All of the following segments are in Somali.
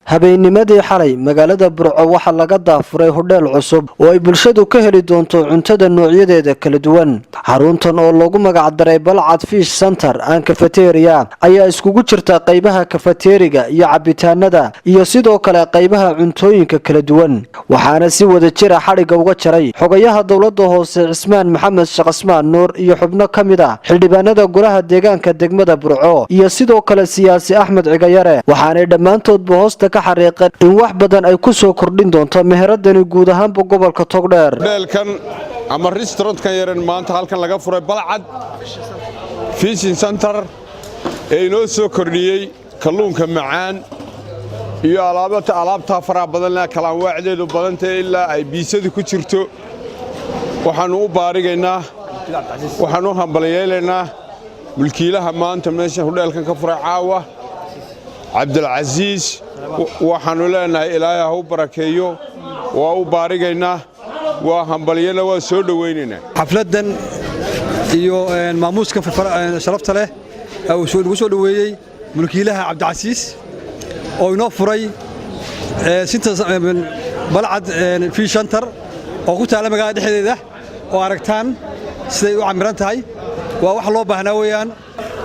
Habeennimadii xalay magaalada Burco waxaa laga daafuray hodheel cusub oo ay bulshadu ka heli doonto cuntada noocyadeeda kala duwan. Xaruntan oo loogu magacdaray Balcad Fish Center and Cafeteria ayaa iskugu jirta qaybaha kafateriga iyo cabitaanada iyo sidoo kale qaybaha cuntooyinka kala duwan, waxaana si wada jira xadhigga uga jaray xogayaha dowlada hoose Cismaan Maxamed Sheekh Nuur iyo xubno ka mid ah xildhibaanada golaha deegaanka degmada Burco iyo sidoo kale siyaasi Axmed Cigayare, waxaanay dhammaantoodba hoosta ka xariiqeen in wax badan ay ku soo kordhin doonto meheradani guud ahaanba gobolka Togdheer. Hodheelkan ama restaurantkan yaran maanta halkan laga furay, Balcad Fishing Center, ee inoo soo kordhiyey kalluunka macaan iyo alaabtaa faraha badan leh, kala anwaacdeedu badantahe, ilaa ay pizzadu ku jirto, waxaannu u baarigaynaa, waxaannu u hambalyeelaynaa mulkiilaha maanta meesha hodheelkan ka furay caawa, Cabdilcasiis. Waxaannu leenahay Ilaahay ha u barakeeyo. Waa u baarigaynaa, waa hambalyana, waa soo dhowaynaynaa. Xafladdan iyo maamuuskan sharafta leh uu nagu soo dhoweeyey mulkiilaha Cabdicasiis oo inoo furay Balcad Fish Center oo ku taalla magaalada dhexdeeda, oo aragtaan siday u camiran tahay, waa wax loo baahnaa weeyaan.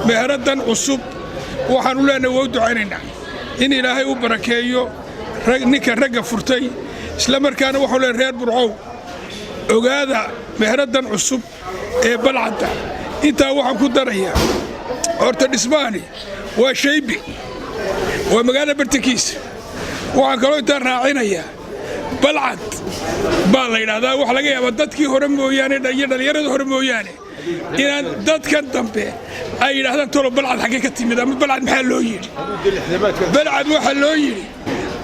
Meheraddan cusub waxaannu leenahay waa u ducaynaynaa in Ilaahay u barakeeyo ninka ragga furtay. Isla markaana waxau leenahay, reer Burcow, ogaada meheraddan cusub ee Balcadda. Intaa waxaan ku darayaa, horta dhismahani waa shaybi, waa magaalada bartankiisa. Waxaan kaloo intaa raacinayaa, Balcad baa la yidhaahdaa. Waxa laga yaabaa dadkii hore mooyaane iyo dhallinyarada hore mooyaane inaan dadkan dambe ay yidhaahdaan, "Tolo, Balcad xaggee ka timid?" ama "Balcad maxaa loo yidhi?" Balcad waxaa loo yidhi,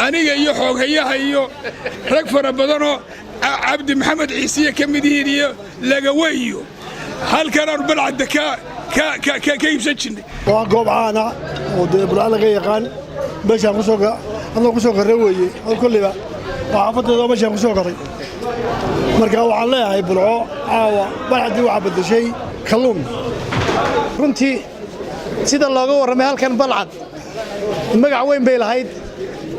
aniga iyo xooghayaha iyo rag fara badanoo Cabdi Maxamed Ciisiye ka mid yihiin iyo Lagaweyo, halkanaanu Balcadda ka iibsan jirnay. Waa goob caana oo dee Burca laga yaqaan. Meeshaan kusoo anoo ku soo korray weeye oo kolliba waa xaafadeeda, meeshaan ku soo korray. Marka waxaan leeyahay, Burco caawa Balcaddii waxaa beddeshay kalluun. Runtii, sida looga warramay halkan, Balcad magac weyn bay lahayd.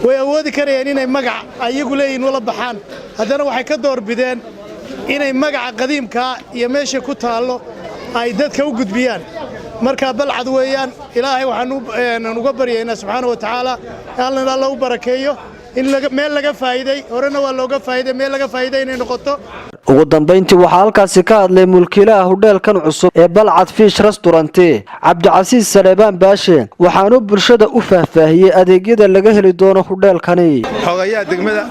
Way awoodi karayeen inay magac ayagu leeyihin ula baxaan, haddana waxay ka doorbideen inay magaca qadiimkaa iyo meesha ku taallo ay dadka u gudbiyaan. Marka Balcad weeyaan. Ilaahay waxaan uga baryaynaa subxaana wa tacaala allan Alla u barakeeyo, in meel laga faa'iiday, horena waa looga faa'iiday, meel laga faa'iiday inay noqoto. Ugu dambayntii waxaa halkaasi ka hadlay mulkiilaha hodheelkan cusub ee Balcad Fish Restaurant, Cabdicasiis Saleebaan Baashe, waxaanu bulshada u faahfaahiyey adeegyada laga heli doono hodheelkani. Xogayaha degmada,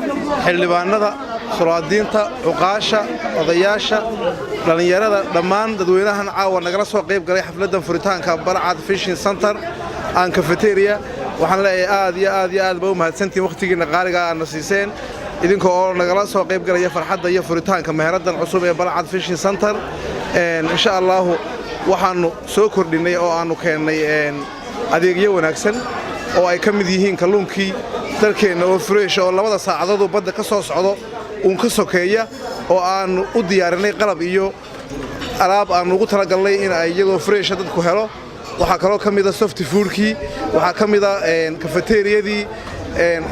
xildhibaanada, sulaadiinta, cuqaasha, odayaasha, dhallinyarada, dhammaan dadweynahan caawa nagala soo qayb galay xafladdan furitaanka Balcad Fishing Center and Cafeteria, waxaan leeyahay aad iyo aad iyo aad ba u mahadsantihin wakhtigiinna qaaliga aadna siiseen, idinka oo nagala soo qayb galaya farxadda iyo furitaanka meheraddan cusub ee Balcad Fishing Center. Insha Allaahu, waxaannu soo kordhinnay oo aannu keennay adeegyo wanaagsan oo ay ka mid yihiin kalluunkii dalkeenna oo fresh oo 2da saacadooduu badda ka soo socdo uun ka sokeeya, oo aannu u diyaarinay qalab iyo alaab aannu ugu talagalnay in ay iyagoo fresh ah dadku helo. Waxaa kaloo ka mida soft foodkii, waxaa ka mida kafeteriyadii.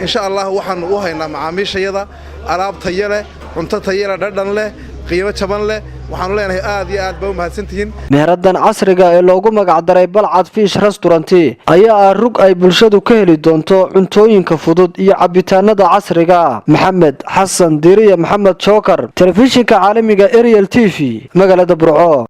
Insha Allah, waxaannu u haynaa macaamiishayada alaab tayo leh, cunto tayo leh, dhadhan leh, qiimo jaban leh. Waxaanu leenahay aad iyo aad ba u mahadsantihiin. Meheraddan casriga ee loogu magacdaray Balcad Fish Restaurant ayaa ah rug ay bulshadu ka heli doonto cuntooyinka fudud iyo cabitaanada casriga. Maxamed Xasan Diiriya, Maxamed Jookar, telefishinka caalamiga Ariel TV, magaalada Burco.